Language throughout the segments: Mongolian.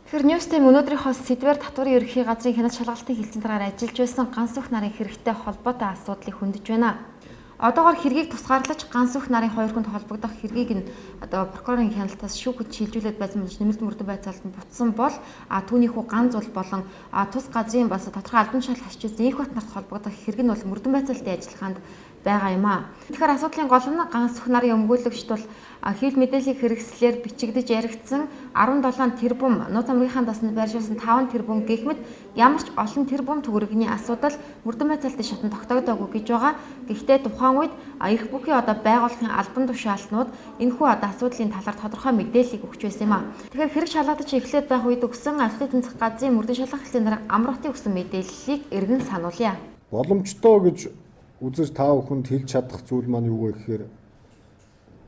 Тэгэхээр News Time өнөөдрийнхөө сэдвээр татварын ерөнхий газрын хяналт шалгалтын хэлтсийн дараагаар ажиллаж байсан Гансүх нарын хэрэгтэй холбоотой асуудлыг хөндөж байна. Одоогоор хэргийг тусгаарлаж Гансүх нарын хоёр хүнд холбогдох хэргийг нь одоо прокурорын хяналтаас шүүхэд шилжүүлээд байсан болж нэмэлт мөрдөн байцаалт нь бутсан бол түүнийхүү ганц зул болон тус газрын бас тодорхой албан тушаал хашиж байсан Инх бат нарт холбогдох хэрэг нь бол мөрдөн байцаалтын ажиллагаанд байгаа юм а. Тэгэхээр асуудлын гол нь Гансүх нарын өмгөөлөгчд бол хэвлэл мэдээллийн хэрэгслээр бичигдэж яригдсан 17 тэрбум, нууц амрынхаа дасанд байршуулсан 5 тэрбум гэх мэт ямар ч олон тэрбум төгрөгийн асуудал мөрдөн байцаалтын шатанд тогтоогдоогүй гэж байгаа. Гэхдээ тухайн үед эрх бүхий одоо байгууллагын албан тушаалтнууд энэхүү одоо асуудлын талаар тодорхой мэдээллийг өгч байсан юм а. Тэгэхээр хэрэг шалгагдаж эхлээд байх үед өгсөн Альфред тэнцэх газрын мөрдөн шалгах хэлтсийн дарга Амралтын өгсөн мэдээллийг эргэн сануулъя. Боломжтой гэж үзэж та бүхэнд хэлж чадах зүйл маань юу вэ гэхээр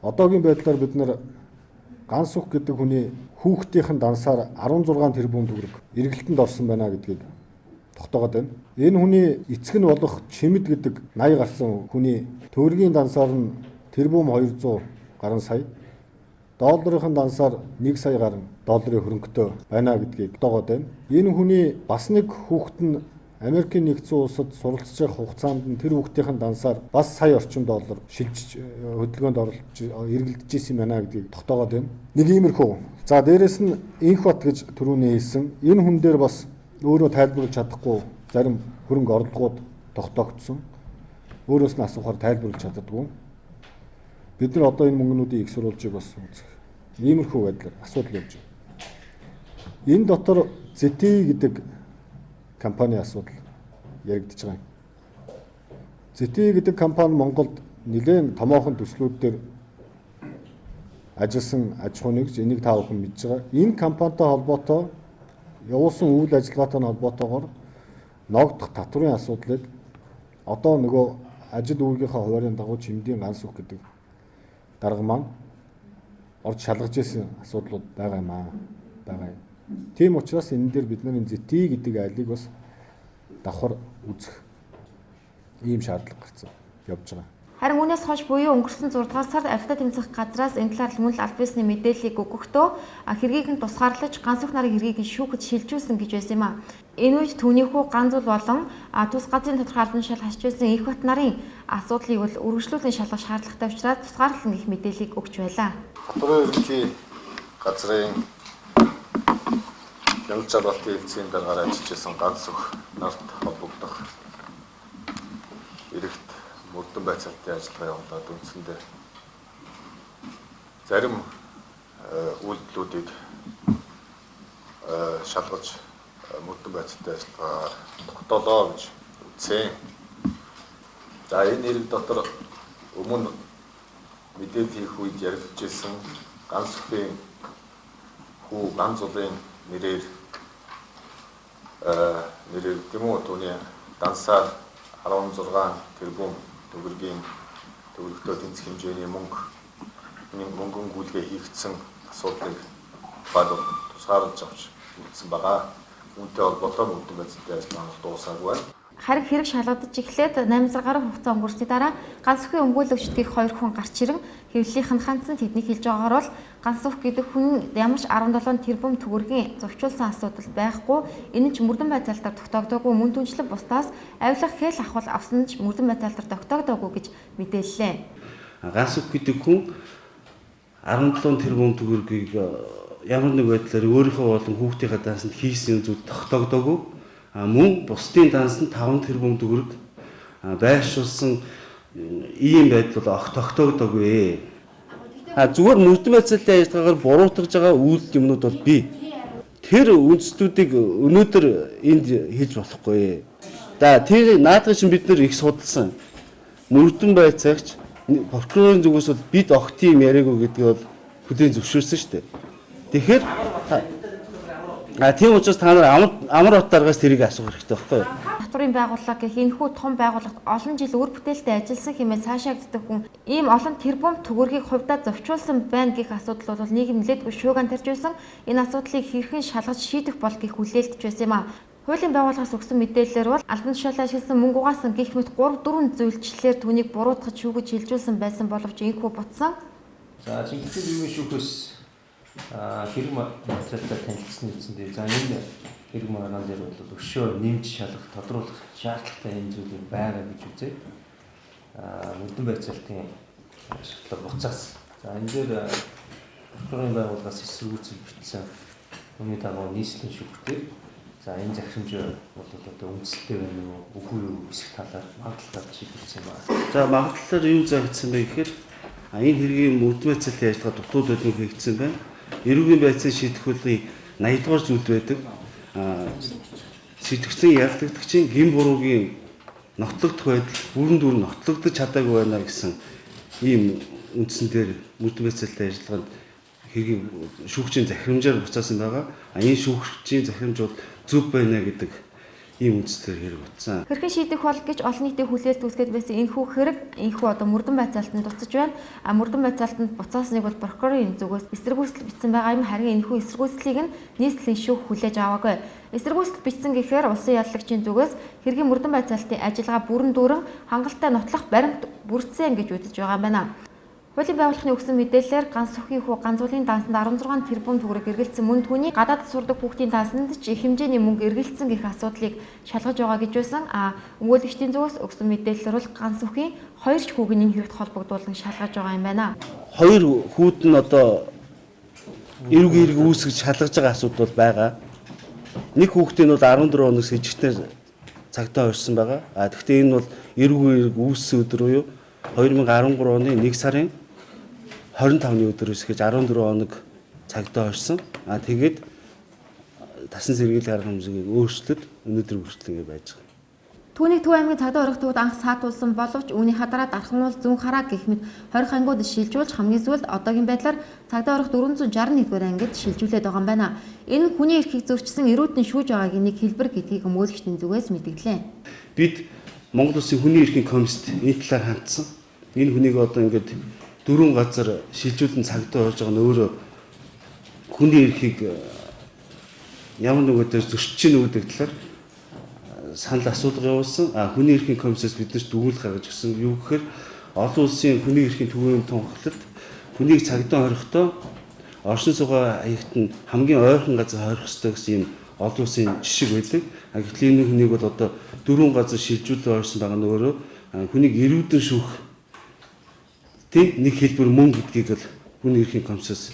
одоогийн байдлаар бид нар Гансүх гэдэг хүний хүүхдийнхэн дансаар 16 тэрбум төгрөг эргэлтэнд орсон байна гэдгийг тогтоогод байна. Энэ хүний эцэг нь болох Чимэд гэдэг 80 гарсан хүний төгрөгийн дансаар нь тэрбум 200 гаруй сая, долларын дансаар 1 сая гаруй долларын хөрөнгөтэй байна гэдгийг тогтоогод байна. Энэ хүний бас нэг хүүхэд нь Америкийн нэгдсэн улсад суралцж явах хугацаанд нь тэр хүүхдийн дансаар бас сая орчим доллар шилжиж хөдөлгөөнд оролцож эргэлдэж исэн байна гэдгийг тогтоогод байна. Нэг иймэрхүү. За дээрэс нь Инх бат гэж түрүүний хэлсэн. Энэ хүн дээр бас өөрөө тайлбарлаж чадахгүй зарим хөрөнгө орлогууд тогтоогдсон. Өөрөөс нь асуухаар тайлбарлаж чаддаггүй. Бид нар одоо энэ мөнгөнүүдийн их сурвалжийг бас үзэх. Иймэрхүү байдлаар асуудал явж байна. Энэ дотор ZTE гэдэг компани асуудал яригдж байгаа юм. ZTE гэдэг компани Монголд нэлээд томоохон төслүүд дээр ажилласан аж ахуйн нэгж, энийг та бүхэн мэдж байгаа. Энэ компанитай холбоотой явуулсан үйл ажиллагаатай холбоотойгоор ногдох татврын асуудлыг одоо нөгөө ажил үүргийнхээ хуваарийн дагуу Чимдийн Гансүх гэдэг дарга маань орж шалгаж исэн асуудлууд байгаа юм аа. Байгаа юм. Тийм учраас энэ дээр бид нарын ZTE гэдэг айлыг бас давхар үзэх ийм шаардлага гарсан явж байгаа. Харин үүнээс хойш буюу өнгөрсөн 6 дугаар сард арилтаа тэмцэх газраас энэ талаар мөн л аль биесны мэдээллийг өгөхдөө хэргийг нь тусгаарлаж Гансүх нарын хэргийг нь шүүхэд шилжүүлсэн гэж байсан юм а. Энэ үед түүнийхүү ганц зул болон тус газрын тодорхой албан тушаал хашиж байсан Инх бат нарын асуудлыг бол үргэлжлүүлэн шалгах шаардлагатай учраас тусгаарласан гэх мэдээллийг өгч байлаа. Татварын ерөнхий газрын хяналт шалгалтын хэлтсийн даргаар ажиллаж байсан Гансүх нарт холбогдох эрэгт мөрдөн байцаалтын ажиллагаа явуулаад үндсэндээ зарим үйлдэлүүдийг шалгаж мөрдөн байцаалтын ажиллагаар тогтоолоо гэж үзсэн. За энэ хэрэг дотор өмнө мэдээлэл хийх үед яригдчихсэн Гансүхийн хүү ганц зулын нэрээр тийм үү түүний дансаар 16 тэрбум төгрөгийн төгрөгтөө тэнцэх хэмжээний мөнгөн гүйлгээ хийгдсэн асуудлыг тухайлбал тусгаарлаж авч үзсэн байгаа. Үүнтэй холбоотой мөрдөн байцаалтын ажиллагаа дуусаагүй байна. Харин хэрэг шалгагдаж эхлээд 8 сар гаруй хугацаа өнгөрсний дараа Гансүхийн өмгөөлөгчд гэх хоёр хүн гарч ирэн хэвлэлийнх нь хандсан тэдний хэлж байгаагаар бол Гансүх гэдэг хүн ямар ч 17 тэрбум төгрөгийн зовчулсан асуудал байхгүй. Энэ нь ч мөрдөн байцаалтаар тогтоогдоогүй, мөн түншлэн бусдаас авилга хэл ахвал авсан ч мөрдөн байцаалтаар тогтоогдоогүй гэж мэдээллээ. Гансүх гэдэг хүн 17 тэрбум төгрөгийг ямар нэг байдлаар өөрийнхөө болон хүүхдийнхээ дансанд хийсэн зүйл тогтоогдоогүй. Мөн бусдын дансанд 5 тэрбум төгрөг байршуулсан ийм байдал бол огт тогтоогдоогүй. Зүгээр мөрдөн байцаалтын ажиллагаагаар буруутгаж байгаа үйлдэл юмнууд бол бий. Тэр үндэстнүүдийг өнөөдөр энд хэлж болохгүй. За тэр наадах чинь бид нэр их судалсан. Мөрдөн байцаагч прокурорын зүгээс бол бид огт тийм яриаггүй гэдгийг бол хүлээн зөвшөөрсөн шүү дээ. Тэгэхээр тийм учраас та нар амар бат даргаас тэрийг асуух хэрэгтэй байхгүй юу? Татварын байгууллага гэх энэхүү том байгууллагт олон жил үр бүтээлтэй ажилласан хэмээн цаашаагддаг хүн ийм олон тэрбум төгрөгийг хувьдаа зовчулсан байна гэх асуудал бол нийгэм нэлээдгүй шууган тарж байсан. Энэ асуудлыг хэрхэн шалгаж шийдэх бол гэх хүлээлтж байсан юм а. Хуулийн байгууллагаас өгсөн мэдээллээр бол албан тушаалаа ашигласан мөнгө угаасан гэх мэт 3-4 зүйлчлэлээр түүнийг буруутгаж шүүгэж шилжүүлсэн байсан боловч энэхүү бутсан. За Чингисийн биеийн шүүхээс Хэрэг материалтай танилцсан үндсэн дээр за энэ хэрэг маргаан дээр бол өшөө нэмж шалгах, тодруулах шаардлагатай энэ зүйлүүд байгаа гэж үзээд мөрдөн байцаалтын шалгалт буцаас. За энэ дээр прокурорын байгууллагаас эсэргүүцэл бичсэн үүний дагуу нийслэлийн шүүхтэр за энэ захирамж бол одоо үндсэлтэй байна уу, үгүй юу хэсэг талаар магадлалаар шийдвэрлэсэн байна. За магадлалаар юу заагдсан бэ гэхээр энэ хэргийн мөрдөн байцаалтын ажиллагаа дутуу төлөв хийгдсэн байна. Эрүүгийн байцаан шийдэх хуулийн 80 дугаар зүйлд байдаг. Сэтгцэн ялдагдагчийн гэм буруугийн нотлогдох байдал бүрэн дүүрэн нотлогдож чадаагүй байна гэсэн ийм үндсэн дээр мөрдөн байцаалтын ажиллагаанд хэргийг шүүгчийн захирамжаар буцаасан байгаа. Энэ шүүгчийн захирамж бол зөв байна гэдэг ийм үндсээр хэрэг утсан. Хэрхэн шийдэх бол гэж олон нийтийн хүлээлт үүсгэж байсан энэхүү хэрэг энэхүү одоо мөрдөн байцаалтанд буцаж байна. А мөрдөн байцаалтанд буцаасныг бол прокурорын зүгээс эсэргүүцэл бичсэн байгаа юм. Харин энэхүү эсэргүүцлийг нь нийслэлийн шүүх хүлээж аваагүй. Эсэргүүцэл бичсэн гэхээр улсын яллагчийн зүгээс хэргийн мөрдөн байцаалтын ажиллагаа бүрэн дүүрэн хангалттай нотлох баримт бүрдсэн гэж үзэж байгаа юм байна. Хуулийн байгууллагын өгсөн мэдээллээр Гансүхийн хүү Ганзуулын дансанд 16 тэрбум төгрөг эргэлцсэн мөн түүний гадаадд сурдаг хүүхдийн дансанд ч их хэмжээний мөнгө эргэлцсэн гэх асуудлыг шалгаж байгаа гэж байсан. Өмгөөлөгчдийн зүгээс өгсөн мэдээллээр бол Гансүхийн хоёр ч хүүг нь энэ хэрэгт холбогдуулан шалгаж байгаа юм байна. Хоёр хүүд нь одоо эрүүг эрг үүсгэж шалгаж байгаа асуудал бол байгаа. Нэг хүүхдийн бол 14 хоног сэжигтнээр цагтаа хорьсон байгаа. Гэхдээ энэ бол эрүүг эрг үүссэн өдөр буюу 2013 оны 1 сарын 25-ны өдрөөс гэж 14 хоног цагдаа хорьсон. Тэгээд тасан сэргийлэх арга хэмжээг өөрчлөлт өнөөдөр хүртэл ингэ байж байгаа. Түүнийг Төв аймгийн цагдаа хорих төвд анх саатуулсан боловч үүнийхээ дараа дархануул зүүн хараа гэх мэт 20 ангиуд шилжүүлж хамгийн сүүлд одоогийн байдлаар цагдаа хорих 461-р ангид шилжүүлээд байгаа юм байна. Энэ хүний эрхийг зөрчсөн эрүүдэн шүүж байгаагийн нэг хэлбэр гэдгийг өмгөөлөгчдийн зүгээс мэдгдлээ. Бид Монгол Улсын хүний эрхийн комиссд энэ талаар хандсан. Энэ хүнийг одоо ингээд дөрвөн газар шилжүүлэн цагдаа хорж байгаа нь өөрөө хүний эрхийг ямар нэг өдөр зөрчиж гэнэ гэдэг талаар санал асуулга явуулсан. Хүний эрхийн комиссаас бид нар дүгнэлт гаргаж өгсөн. Юу гэхээр олон улсын хүний эрхийн төвийн тунхаглалт хүнийг цагдаа хорихдоо оршин суугаа хаягт нь хамгийн ойрхон газар хорих ёстой гэсэн юм олон улсын жишг байдаг. Гэтэл энэ хүнийг бол одоо дөрвөн газар шилжүүлэн хорьсон байгаа нь өөрөө хүнийг эрүүдэн шүүх тийм нэг хэлбэр мөн гэдгийг л хүний эрхийн комиссаас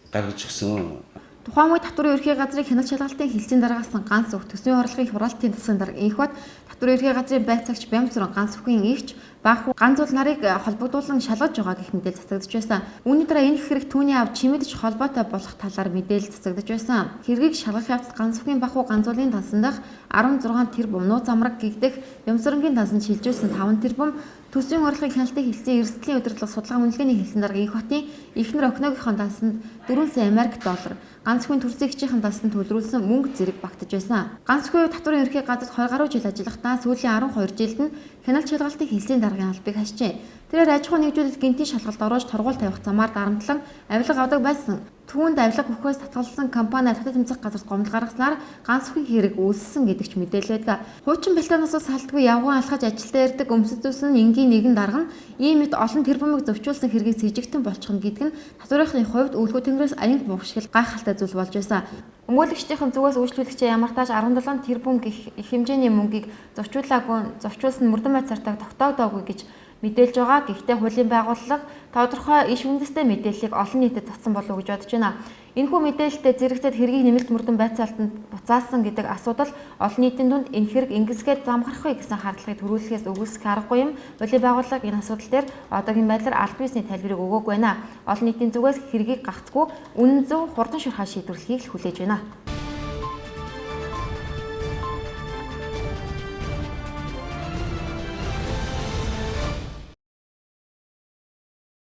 гаргаж өгсөн. Тухайн үед татварын ерхий газрын хяналт шалгалтын хэлцээний дараагаас Гансүх төсвийн орлогын хураалтын засгийн дарга Инхбат татварын ерхий газрын байцаагч Бямсран Гансүхийн эгч Баахүү Ганзуул нарыг холбогдуулан шалгаж байгаа гэх мэдээлэл цацагдж байсан. Үүний дараа энэ хэрэг түүний аав чимэдэж холбоотой болох талаар мэдээлэл цацагдж байсан. Хэргийг шалгах явцад Гансүхийн Баахүү Ганзуулын дансан дахь 16 тэрбум нууц амраг гэгдэх Бямсрангийн дансанд шилжүүлсэн 5 тэрбум төсвийн орлогын хяналтын хэлцээний эрсдлийн удирдлага судалгаа үнэлгээний хэлсэн дарга Инхбатын эхнэр охиногийнхоо дансанд 4 сая Америк доллар Гансүхийн төрсөн эгчийнхэн дансанд төлрүүлсэн мөнгө зэрэг багтаж байсан. Гансүхийн татварын ерхий газарт 20 гаруй жил ажиллахдаа сүүлийн 12 жилд нь хяналт шалгалтын хэлцээний даргын албыг хашжээ. Тэрээр аж ахуйн нэгжүүлэлт гэнтийн шалгалт оруулж торгуул тавих замаар дарамтлан авилга авдаг байсан. Түүнд авилга өгөхөөс татгалзсан компани татвар тэмцэх газарт гомдол гаргаснаар Гансүхийн хэрэг үүссэн гэдэг ч мэдээлэл байдаг. Хуучин бэлтанаас салтгүй явган алхаж ажилдаа ирдэг өмсөж зүүсэн энгийн нэгэн дарга нь ийм мэт олон тэрбумыг зөрчүүлсэн хэргийг сэжигтэн болчихно гэдэг нь татварынхны хувьд өвлгөө тэнгэрээс аян буух шиг гайхалтай зүйл болж байсан. Өмгөөлөгчдийн зүгээс үйлчлүүлэгчээ ямартааж 17 тэрбум гэх их хэмжээний мөнгийг зөрчүүлаагүй, зөрчүүлсэн мөрдөн байцаартайг тогтоогдоогүй гэж мэдээлж байгаа. Гэхдээ хуулийн байгууллага тодорхой иш үндэстэй мэдээллийг олон нийтэд цацсан болов уу гэж бодож байна. Энэхүү мэдээлэлтэй зэрэгцээд хэргийг нэмэлт мөрдөн байцаалтанд буцаасан гэдэг асуудал олон нийтийн дунд энэ хэрэг ингэсгээд замгарах вэ гэсэн хардлагыг төрүүлэхээс үгүйсэх аргагүй юм. Хуулийн байгууллага энэ асуудал дээр одоогийн байдлаар аль биесний тайлбарыг өгөөгүй байна. Олон нийтийн зүгээс хэргийг гагцгүй үнэн зөв хурдан шуурхай шийдвэрлэхийг л хүлээж байна.